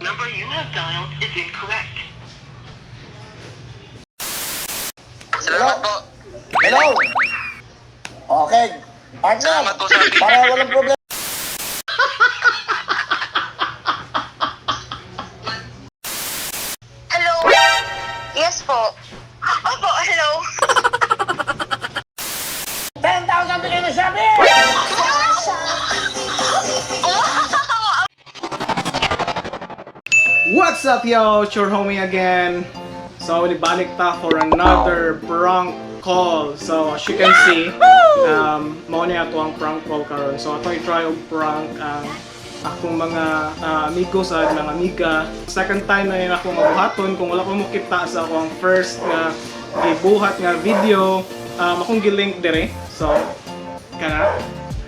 Number you have dialed is incorrect. Salamat po. Hello? Okay. Partner, Salamat po, Shopee. para walang problema. Hello? Yes po. Opo, hello. 10,000 bigay na Shopee! What's up, yo? It's your homie again. So, nibalik ta for another prank call. So, as you can see, mao ni ato ang prank call karon. So, ato i-try og prank ang akong mga amigos at mga amiga. Second time na yun ako mabuhaton. Kung wala ko mo kita sa akong first nga gibuhat nga video, akong gilink dire. So, kana.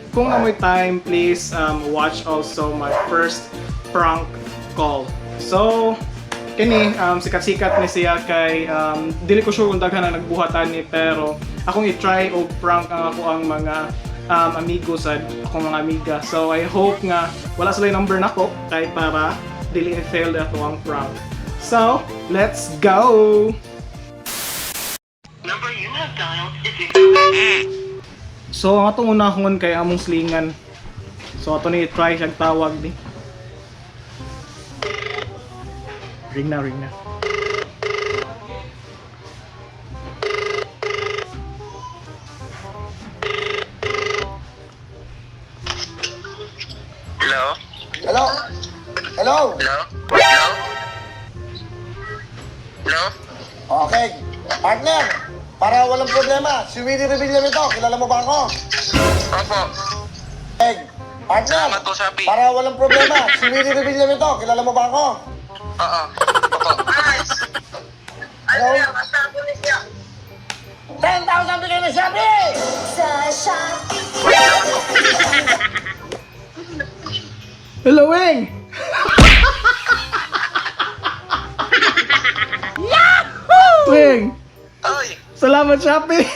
Kung na may time, please watch also my first prank call. So, kini sikat-sikat ni siya kay dili ko sure kung daghan na nagbuhatan ni, pero akong i-try og prank ang ako ang mga amigos at akong mga amiga. So I hope nga wala sila yung number nako kay para dili i-fail ato ang prank. So, let's go! Number you have dialed is incorrect. So, ang atong unahon kay among slingan. So, ato ni try siyang tawag ni. Ring na, ring na. Hello? Hello? Hello? Hello? Hello? Hello? Okay. Partner, para walang problema, si Willie Revillame ito. Kilala mo ba ako? Opo. Okay. Partner, Salamat po, Shopee. para walang problema, si Willie Revillame ito. Kilala mo ba ako? Oo. Opo. Hello? 10,000 bigay na Shopee! Hello, Wing! Yahoo! Wing! Ay! Salamat, Shopee!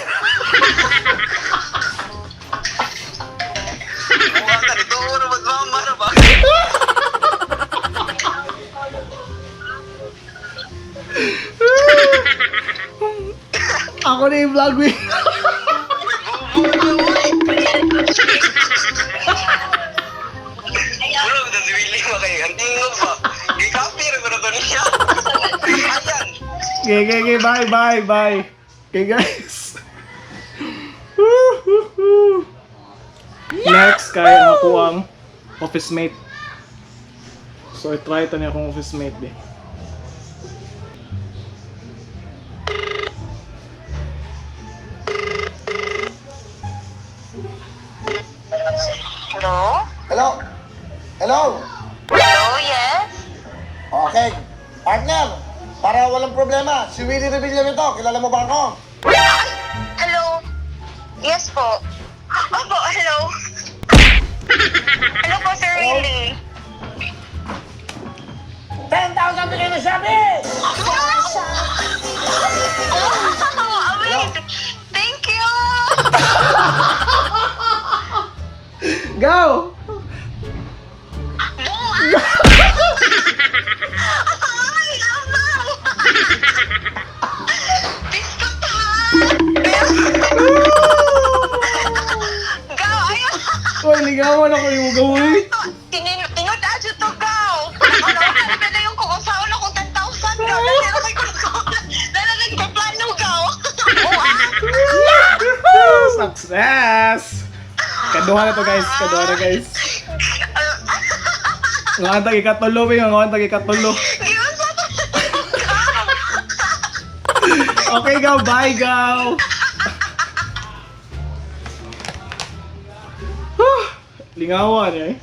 Mukha ka nito. Ano ba't mama na ba? Ako na yung vlog, Wing! Wala ba si Willie ba kayo? Ang tingog ba? Gikapi rin ko na to niya. Ayan! Okay, bye, bye, bye. Okay, guys. Woo-hoo-hoo. Next, kay ang ako ang office mate. So, i-try ito niya akong office mate, eh. Hello? Hello? Hello? Hello, yes? Okay. Partner, para walang problema, si Willie Revillame ito. Kilala mo ba ako? Ay, hello. Yes po. Opo, hello. Hello po, Sir Hello? Willie. 10,000 bigay na Shopee! Wow! Amazing! Thank you! Go! Ay, ama! Disco Go! Ayun! Uy, ligawan ako yung gawin. Tinod adyo to go! Ano, ano na yung kung saan akong 10,000 go. Dahil ako kung nagpaplano go. Success! Kaduha na to, guys. Kaduha na, guys. Nga ang tagi-katulo, Wing. Nga ang tagi-katulo. Okay, go. Bye, go. Huh, lingawan eh.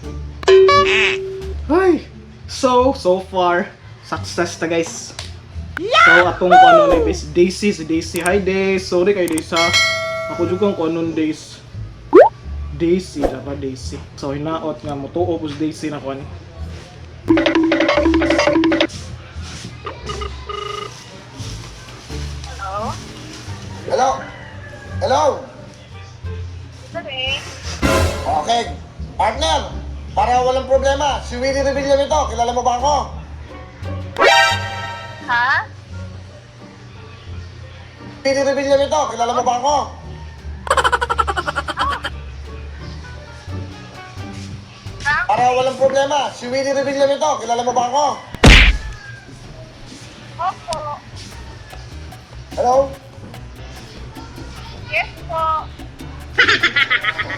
Ay. So, so far, success ta, guys. So, atong kung ano na is Daisy, si Daisy. Hi, Daisy. Sorry kay Daisy ha. Ako juga kung anong Daisy. Daisy, dapat Daisy. So, hinaot nga mo. Tuo po si Daisy na kuan. Hello? Hello? Hello? Sorry. Okay. Partner, para walang problema, si Willie Revillame ito. Kilala mo ba ako? Ha? Willie Revillame ito. Kilala mo ba ako? Prank? Para walang problema, si Willie Revillame ito. Kilala mo ba ako? Opo. Hello? Yes po.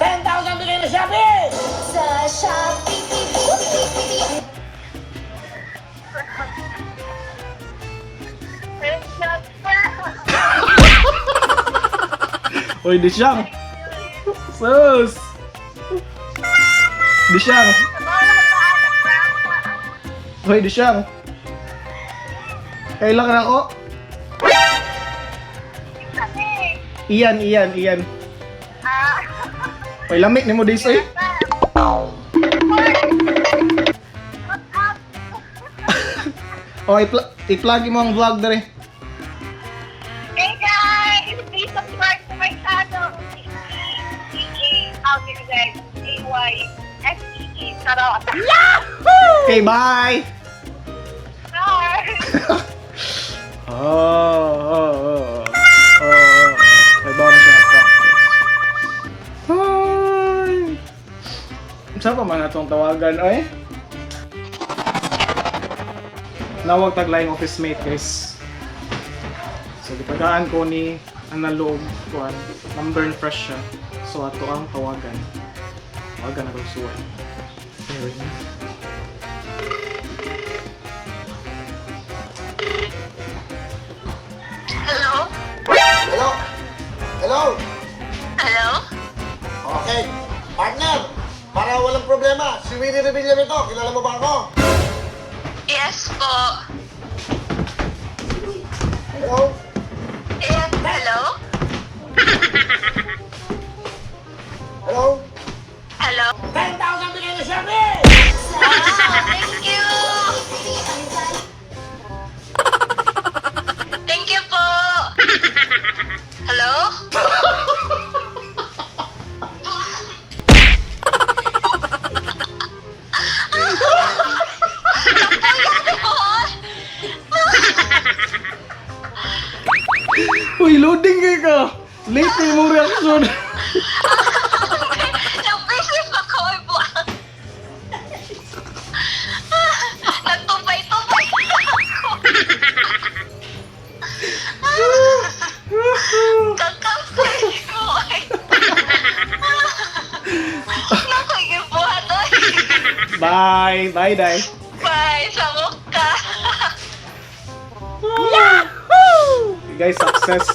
10,000 bigay na Shopee! Sa Shopee. Uy, di siyang. Sus! Di siyang. Uy, di siyang. Kailan ka na ako? Iyan, iyan, iyan. Uy, lamig ni mo dis, oy. O, i-plug mo ang vlog dere. Hey guys! Please subscribe to my channel. C-E-A-U-Z-A-Y-S-E-E. Charot. Okay, bye! Bye! Oh. Oh. May bawa na siya ng practice. Hi! Saan pa man atong tawagan, ay? Nawag taglayng office mate, guys. So, gitagaan ko ni analog kuan number and fresh siya. So, ato ang tawagan. Tawagan na kong suway. Anyway. Hello? Hello? Hello? Hello? Okay. Partner, para walang problema, si Willie Revillame ito. Kilala mo ba ako? Yes po. Hello? Yes, hello? Hello? Hello? 10,000 bigay na Shopee! Ah, thank you! Thank you po! Hello? Uy, loading kayo ka! Late na yung reaction! Nag-busy pa ko ay buwan. Nagtubay-tubay ako. Kakampay ko ay. Nakikibuhat ay. Bye! Bye, Day! Bye, samok ka. Guys, success!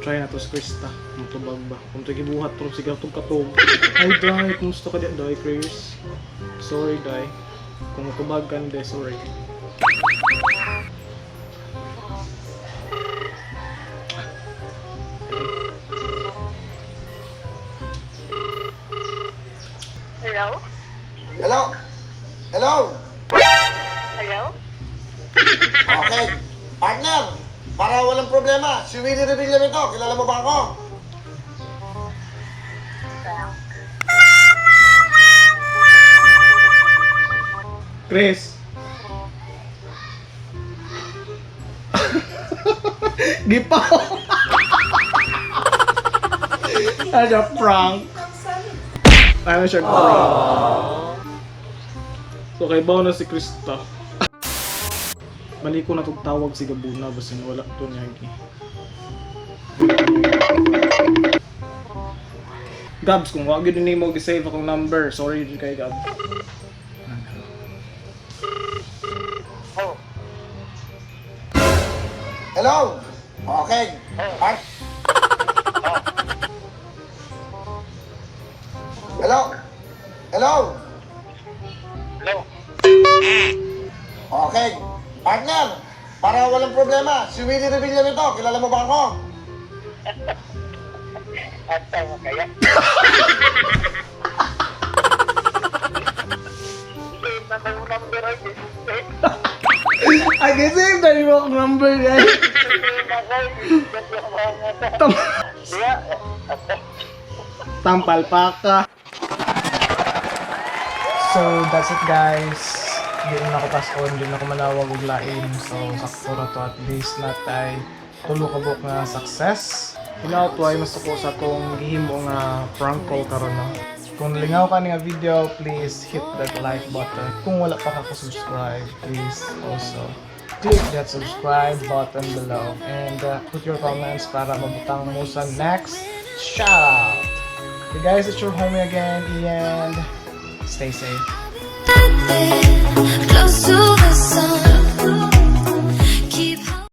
Try na to si Krista. Mutubag ba? Kung ito gibuhat, pero sige itong katog. Ay, Day! Kumusta ka di, Day, Chris? Sorry, Day. Kung mutubag ka, hindi, sorry. Hello? Hello? Hello? Hello? Okay. Partner, para walang problema, si Willie Revillame ito. Kilala mo ba ako? Chris! Gipaw! Ano siya, prank? Ano siya, prank? So, kay Bao na si Krista. Balik ko na itong tawag si Gabuna, basta wala to niya. Gabs, kung wag yun mo gi-save akong number, sorry jud kay Gab. Hello? Okay. Hello? Hello? Hello? Okay. Partner, para walang problema, si Willie Revillame ito. Kilala mo ba ako? Asa mo kaya? Save na ko yung number ay. Ay, gi-save na mo akong number, guys. Save na ko. Tampal pa ka. So, that's it, guys. Di na ako pas-on, di na ako manawag og lain. So sakto ra to, at least natay tulo ka buok nga success. Hinaot way masuko sa akong gihimo nga prank call karon, no. Kung lingaw ka nga video, please hit that like button. Kung wala pa ka subscribe, please also click that subscribe button below and put your comments para mabutang mo sa next shoutout. Okay guys, it's your homie again, Ian. Stay safe. Close to the sun.